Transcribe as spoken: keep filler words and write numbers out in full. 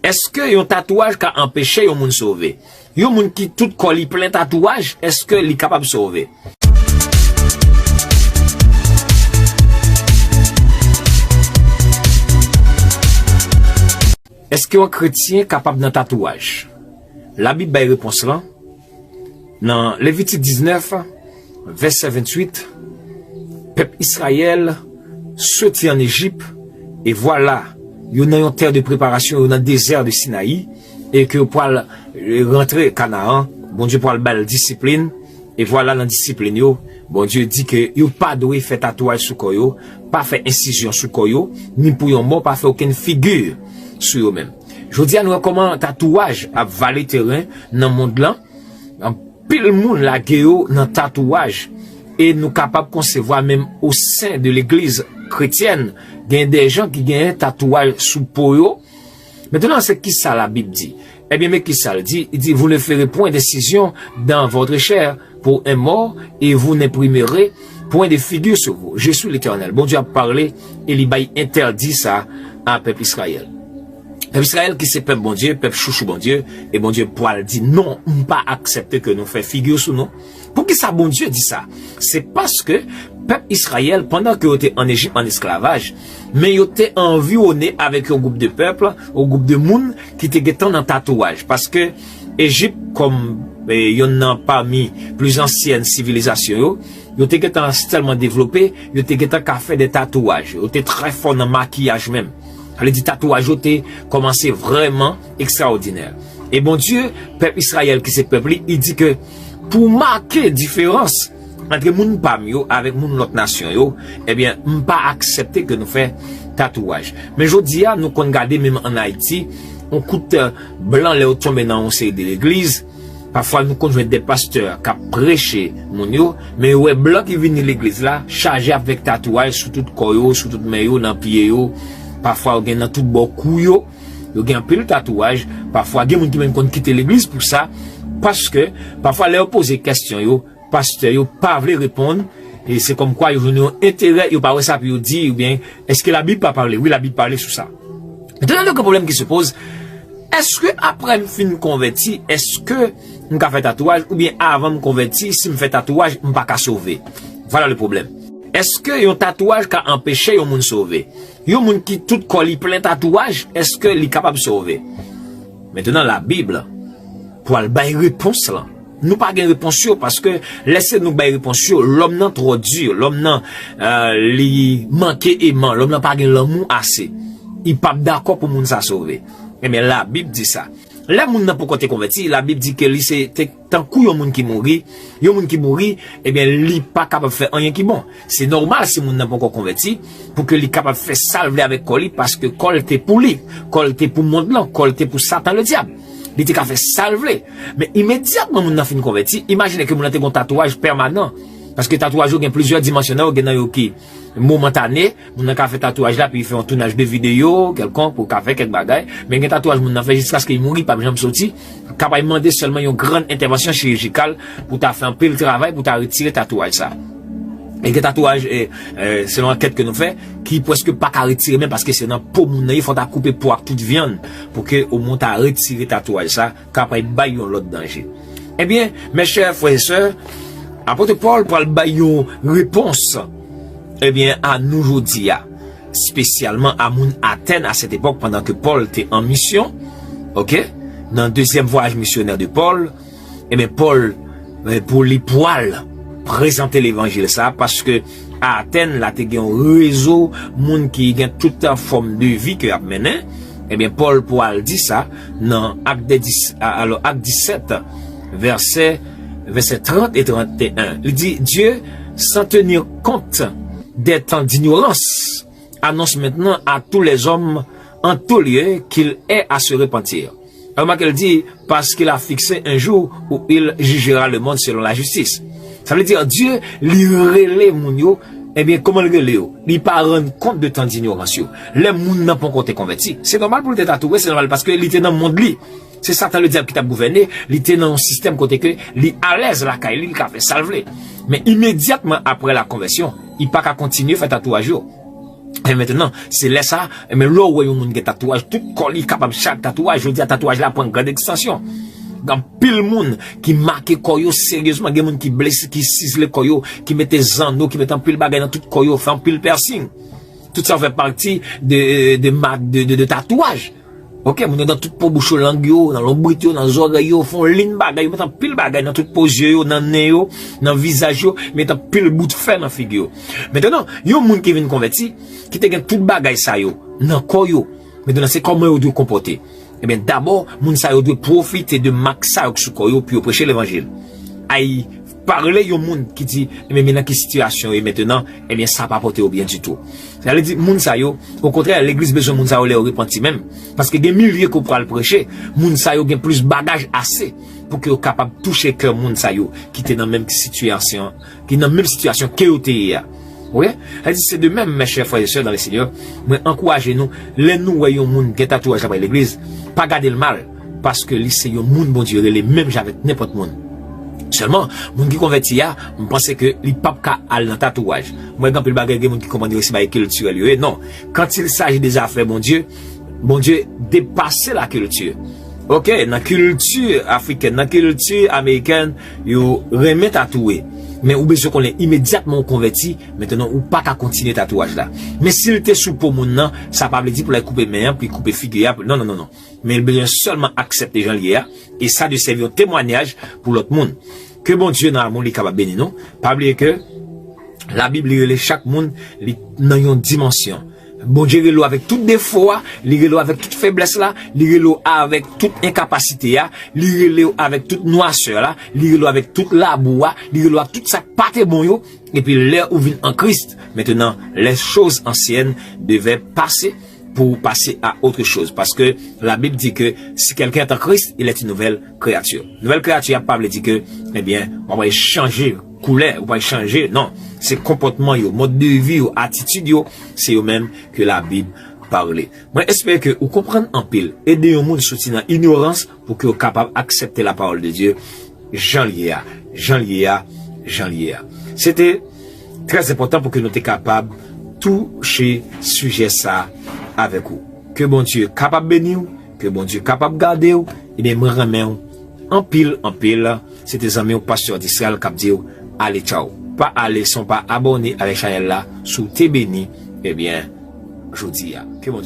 Èske yon tatouaj ka anpeche yon moun sove? Yon moun ki tout kò li plen tatouaj, èske li kapab sove? Èske yon kretyen kapab nan tatouaj? Labib bay repons lan. Nan Levitik diznèf, vèsè venntuit, pèp Izrayèl soti ann Ejip, e vwala, yo nan yon tè de preparasyon, yo nan dezè de Sinayi, e ke yo pral, e, rantre Kanaan, Bondye pral ba l disiplin, e vwala nan disiplin yo, Bondye di ke yo pa dwe fè tatouaj sou kò yo, pa fè ensizyon sou kò yo, ni pou yon mò, pa fè okenn figi sou yo menm. Jodi a, nou wè kòman tatouaj ap vale teren nan mond lan. Anpil moun lage yo nan tatouaj. E nou kapab konsevwa menm o sen de legliz kretyèn, gen de jan ki gen tatouaj sou po yo. Mentnan, se kisa Labib di? Ebyen, men kisa l di. Li di, vous ne ferez point d'incision dans votre chair pour un mort, et vous n'imprimerez point de figure sur vous. Je suis l'Éternel. Bondye ap pale, e li bay entèdi sa a pèp Izrayèl. Pèp Izrayèl ki se pèp Bondye, pèp chouchou Bondye, e Bondye pral di, non, m pa aksepte ke nou fè figi sou nou. Poukisa Bondye di sa? Se paske pèp Izrayèl, pandan ke yo te ann Ejip, ann esklavaj, men yo te anviwone avèk yon gwoup de pèp, yon gwoup de moun ki te gentan nan tatouaj. Paske Ejip, kòm, e, yonn nan pami pli ansyèn sivilizasyon yo, yo te gentan tèlman devlope, yo te gentan ka fè de tatouaj. Yo te trè fò nan makiyaj menm. Sa vle di tatouaj yo te kòmanse vrèman ekstraòdinè. E Bondye, pèp Izrayèl ki se pèp li, li di ke pou make diferans ant moun pa m yo avèk moun lòt nasyon yo, ebyen, m pa aksepte ke nou fè tatouaj. Men jodi a, nou konn gade menm ann Ayiti, yon kout, e, blan lè yo tonbe nan yon seri de legliz, pafwa nou konn jwenn de pastè k ap preche moun yo, men yo wè blan ki vini legliz la, chaje avèk tatouaj sou tout kò yo, sou tout men yo, nan pye yo, pafwa yo gen nan tout bò kou yo, yo gen anpil tatouaj, pafwa gen moun ki menm konn kite legliz pou sa, paske pafwa lè yo poze kèsyon yo, pastè yo pa vle reponn, e se kòmkwa yo jwenn yon enterè, yo pa wè sa pou yo di, oubyen, èske Labib pa pale? Wi, Labib pale sou sa. Mentnan, le gran pwoblèm ki se poze, èske apre m fin konvèti, èske m ka fè tatouaj, oubyen avan m konvèti, si m fè tatouaj, m pa ka sove? Vwala le pwoblèm. Èske yon tatouaj ka anpeche yon moun sove? Yon moun ki tout kò li plen tatouaj, èske li kapab sove? Mentnan, Labib pral bay repons lan. Nou pa gen repons yo, paske lè se nou k bay repons yo, lòm nan twò di, lòm nan, e, li manke eman, lòm nan pa gen lanmou ase. Li p ap dakò pou moun sa sove. Ebyen, Labib di sa. Lè moun nan poko te konvèti, Labib di ke li se te tankou yon moun ki mouri. Yon moun ki mouri, ebyen, li pa kapab fè anyen ki bon. Se nòmal si moun nan poko konvèti, pou ke li kapab fè sa l vle avèk kò li, paske kò l te pou li, kò l te pou mond lan, kò l te pou Satan Ledyab. Li te ka fè sa l vle. Men imedyatman moun nan fin konvèti, imajine ke moun nan te gen yon tatouaj pèmanan. Paske tatouaj yo gen plizyè dimansyon nan yo, gen nan yo ki momantane, moun nan ka fè tatouaj la, epi fè yon tounaj de videyo kèlkonk pou ka fè kèk bagay. Men gen tatouaj moun nan fè jiskaske li mouri, li p ap janm soti. Kapab mande sèlman yon gran entèvansyon chirijikal pou ta fè anpil travay pou ta retire tatouaj sa. E gen tatouaj, e, e, selon ankèt ke nou fè, ki prèske pa ka retire menm paske se nan po moun nan, fò ta koupe po ak tout vyann pou ke omwen ta retire tatouaj sa, kapab bay yon lòt danje. Ebyen, mes chers frères et sœurs, apot Pòl pral bay yon repons, ebyen, a nou jodi a, espesyalman a moun Atèn a sèt epòk, pandan ke Pòl te an misyon, oke, nan dezyèm vwayaj misyonè de Pòl, ebyen, Pòl, e, pou li pral prezante levanjil sa, paske a Atèn la te gen yon rezo moun ki gen tout fòm de vi ke y ap mennen. Ebyen, Pòl pral di sa nan Ak de dis, a, alò, Ak disèt, vèsè, vèsè trant e tranteyen. Li di, Dieu, sans tenir compte des temps d'ignorance, annonce maintenant à tous les hommes en tout lieu qu'il est à se repentir. Remake l di, parce qu'il a fixé un jour où il jugera le monde selon la justice. Sa vle di, Dye, li rele moun yo, ebyen, kòman l rele yo? Li pa rann kont de tan dinyorans yo. Lè moun nan poko te konvèti, se nòmal pou l te tatouwe, se nòmal paske li te nan mond li. Se Satan Ledyab ki t ap gouvène, li te nan yon sistèm kote ke li alèz lakay li, li ka fè sa l vle. Men imedyatman apre lakonvèsyon, li pa ka kontinye fè tatouaj yo. E mentnan, se lè sa, e men lè w wè yon moun gen tatouaj, tout kò li kapab chaje ak tatouaj. Jodi a, tatouaj la pran grand ekstansyon. Gen anpil moun ki make kò yo seryezman. Gen moun ki blese, ki sizle kò yo, ki mete zanno, ki mete anpil bagay nan tout kò yo, fè anpil piercing. Tout sa fè pati de, de, ma- de, de, de tatouaj. Ok, moun yo nan tout po bouch yo, lang yo, nan lonbrit yo, nan zòrèy yo, fè yon liy bagay, yo met anpil bagay nan tout po zye yo, nan nen yo, nan vizaj yo, met anpil bout fè nan figi yo. Mentnan, yon moun ki vin konvèti, ki te gen tout bagay sa yo nan kò yo, mentnan se kòman yo dwe konpòte. Ebyen, dabò, moun sa yo dwe pwofite de mak sa yo k sou kò yo pou yo preche levanjil. Ay pale yon moun ki di, ebyen, men nan ki sitiyasyon yo ye mentnan, ebyen, sa pa pote yo byen ditou. Sa vle di, moun sa yo, okontrè, legliz bezwen moun sa yo lè yo repanti menm. Paske gen milye ke w pral preche, moun sa yo gen plis bagaj ase pou ke yo kapab touche kè moun sa yo ki te nan menm sitiyasyon, ki nan menm sitiyasyon ke yo te ye a. Wi, sa vle di, c'est de même, mes chers frères et sœurs dans le Seigneur, mwen ankouraje nou, lè nou wè yon moun gen tatouaj la bay legliz, pa gade l mal, paske li se yon moun Bondye rele menm jan avèk nenpòt moun. Sèlman, moun ki konvèti a, m panse ke li p ap ka al nan tatouaj. Mwen gen anpil bagay, gen moun ki konprann yo se bagay kiltirèl yo ye. Non, quand il s'agit des affaires Bondye, Bondye depase la kilti. Ok, nan kilti afrikèn, nan kilti amerikèn, yo renmen tatouye. Men ou bezwen konnen imedyatman ou konvèti, mentnan ou pa ka kontinye tatouaj la. Men si l te sou po moun nan, sa pa vle di pou l al koupe men an, pou l koupe figi a, pou, non, non, non, non. Men l bezwen sèlman aksepte jan l ye a, e sa dwe sèvi yon temwanyaj pou lòt moun. Ke Bondye nan amou li kapab beni nou. Pa bliye ke Labib li rele chak moun li nan yon dimansyon. Bondye rele w avèk tout defo a, li rele w avèk tout feblès la, li rele w avèk tout enkapasite a, li rele w avèk tout nwasè la, li rele w avèk tout labou a, li rele w ak tout sa k pa te bon yo. Epi lè ou vin an Kris, mentnan, les choses anciennes devaient passer pour passer à autre chose. Paske Labib di ke si quelqu'un est en Christ, il est une nouvelle créature. Nouvelle créature a pa vle di ke, ebyen, w ap chanje koulè, w ap chanje, non. Se konpòtman yo, mòd de vi yo, atitid yo, se yo menm ke Labib pale. Mwen espere ke ou konprann anpil. Ede yon moun soti nan inyorans pou ke w kapab aksepte la parole de Dieu jan l ye a, jan l ye a, jan l ye a. Se te trè enpòtan pou ke nou te kapab touche sijè sa avèk ou. Ke Bondye kapab beni w, ke Bondye kapab gade w, ebyen mwen renmen w anpil, anpil. Se te zanmi w, pastè Disral, k ap di w, ale tchaw. Pa ale san w pa abòne avèk chanèl la, si w te beni, ebyen, jodi a. Ke Bondye